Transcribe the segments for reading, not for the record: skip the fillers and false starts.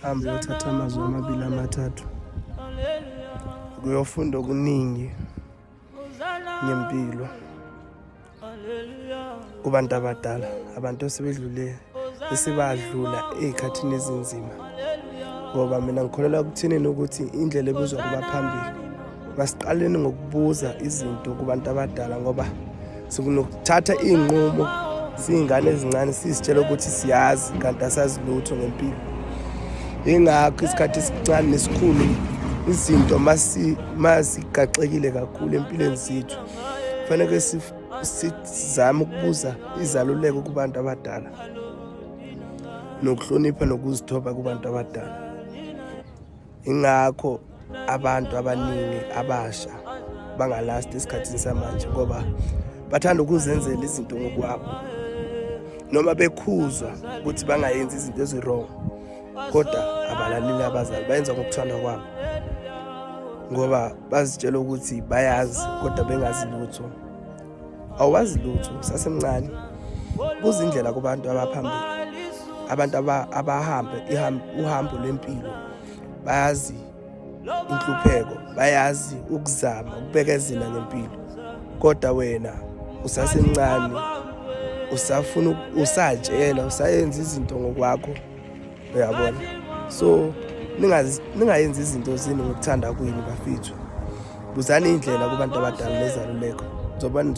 Hambe uyothatha amazwi amabili amathathu. Kuyofunda okuningi ngempilo kubantu abadala, abantu esebedlule, esebadlula ey'khathini ezinzima. Ngoba mina ngikholelwa ekuthenini ukuthi indlela ebuzwa kuba phambili. Masiqaleni ngokubuza izinto kubantu abadala ngoba sinokuthatha iy'nqumo siyingane ezincane sizitshela ukuthi siyazi kanti asazi lutho ngempilo. Yingakho isikhathi esincane nesikhulu izinto masigaxekile kakhulu empilweni zethu kufanele sizame ukubuza izaluleko kubantu abadala nokuhlonipha nokuzithoba kubantu abadala. Ingakho abantu abaningi abasha bangalasti esikhathini samanje ngoba bathanda ukuzenzela izinto ngokwabo noma bekhuzwa ukuthi bangayenzi izinto ezi-wrong, kodwa abalaleli abazali, bayenza ngokuthanda kwabo ngoba bazitshela ukuthi bayazi kodwa bengazi lutho. Awazi lutho sasemncane. Buza indlela kubantu abaphambili, abantu abahambe uhambo lwempilo, bayazi inhlupheko, bayazi ukuzama ukubekezela ngempilo, kodwa wena usasemncane, usafuna, usatshela, usayenza izinto ngokwakho, uyabona. So ningayenzi izinto zenu ngokuthanda kwenu bafethu. Buzani indlela kubantu abadala nezaluleko, nizobona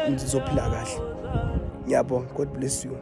nizophila kahle. Ngiyabonga. God bless you.